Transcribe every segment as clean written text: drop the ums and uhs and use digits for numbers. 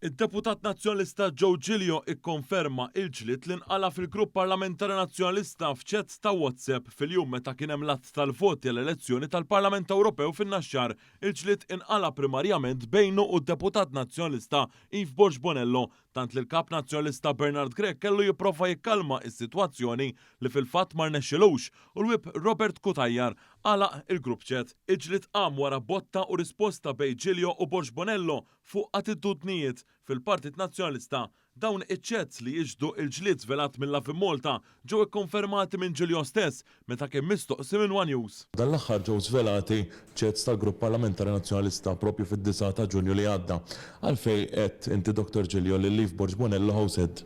Id-Deputat Nazzjonalista Joe Giglio ikkonferma il-ġlied li nqala' fil-Grupp Parlamentari Nazzjonalista f'chat ta' WhatsApp fil-jum meta kien hemm l-għadd tal-voti għall-elezzjoni tal-Parlament Ewropew fin-Naxxar. Il-ġlied inqala' primarjament bejnu u d-Deputat Nazzjonalista Yves Borg Bonello, tant li l-Kap Nazzjonalista Bernard Grech kellu jipprova jikkalma s-sitwazzjoni li fil-fatt ma rnexxilux u l-Whip Robert Cutajar għalaq il-group chat. Il-ġlied qam wara botta u risposta bejn Giglio u Borg Bonello fuq attitudnijiet fil-Partit Nazzjonalista. Dawn iċ-chats li jixhdu l-ġlied żvelat minn Lovin Malta ġew ikkonfermati minn Giglio stess meta kien mistoqsi minn one News. Dan l-aħħar ġew żvelati chats tal-Grupp Parlamentari Nazzjonalista proprju fid-disgħa ta' Ġunju li għadda. Għalfejn għedt inti Dottor Giglio lil Eve Borg Bonello how said?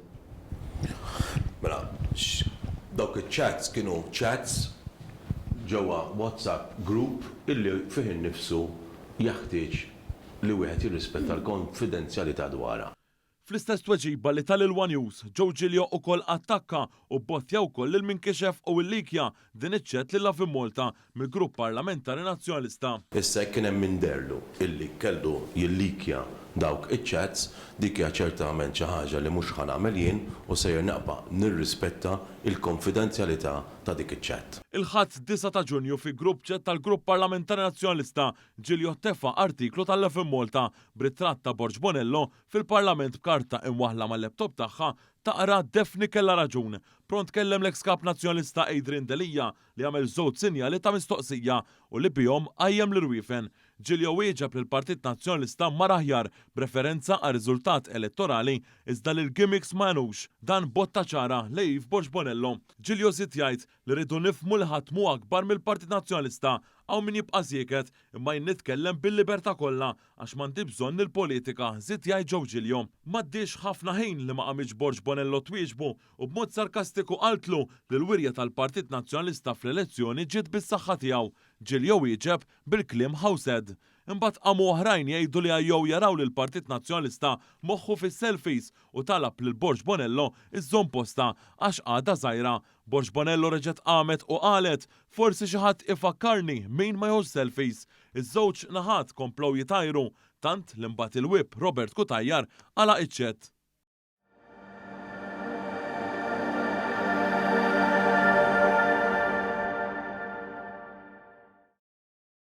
Mela, dawk iċ-chats kienu chats ġewwa WhatsApp group illi fih innifsu jeħtieġ li wieħed jirrispetta l-konfidenzjalità dwarha. Fl-istess tweġiba li ta lil one News, Joe Giglio ukoll attakka u bbottja wkoll lil min kixef u illikja din iċ-chat lil Lovin Malta mill-Grupp Parlamentari Nazzjonalista. Issa jekk kien hemm min dehrlu illi kellu jillikja dawk iċ-chats, dik hija ċertament xi ħaġa li mhux ħa nagħmel jien u sejjer neqba' nirrispetta l-konfidenzjalità ta' dik iċ-chat. Il-Ħadd 9 ta' Ġunju fi group chat tal-Grupp Parlamentari Nazzjonalista, Giglio tefa' artiklu tal-Lovin Malta b'ritratt ta' Borg Bonello fil-Parlament b'karta imwaħħla mal-laptop tagħha taqra Daphne kellha raġun. Pront kellem l-eks Kap Nazzjonalista Adrian Delia li għamel żewġ sinjali ta' mistoqsija u li bihom qajjem l-irwiefen. Giglio wieġeb li l-Partit Nazzjonalista mar aħjar b'referenza għar-riżultat elettorali iżda li l-gimmicks ma għenux. Dan botta ċara lejn Yves Borg Bonello. Giglio żied jgħid li rridu nifhmu li ħadd mhu akbar mill-Partit Nazzjonalista. Hawn min jibqa' sieket, imma jien nitkellem bil-libertà kollha għax m'għandi bżonn il-politika, żied jgħid Joe Giglio. M'għaddiex ħafna ħin li ma qamitx Borg Bonello twieġbu u b'mod sarkastiku qaltlu li l-wirja tal-Partit Nazzjonalista fl-elezzjoni ġiet bis-saħħa tiegħu. Giglio wieġeb bil-kliem how sad. Imbagħad qamu oħrajn jgħidu li għajjew jaraw lill-Partit Nazzjonalista moħħu fis-selfies u talab lil Borg Bonello żżomm postha għax għadha żgħira. Borg Bonello reġgħet qamet u qalet, Forsi xi ħadd ifakkarni min ma jieħux selfies. Iż-żewġ naħat komplew jitgħajru, tant li mbagħad il-Whip Robert Cutajar għalaq iċ-chat.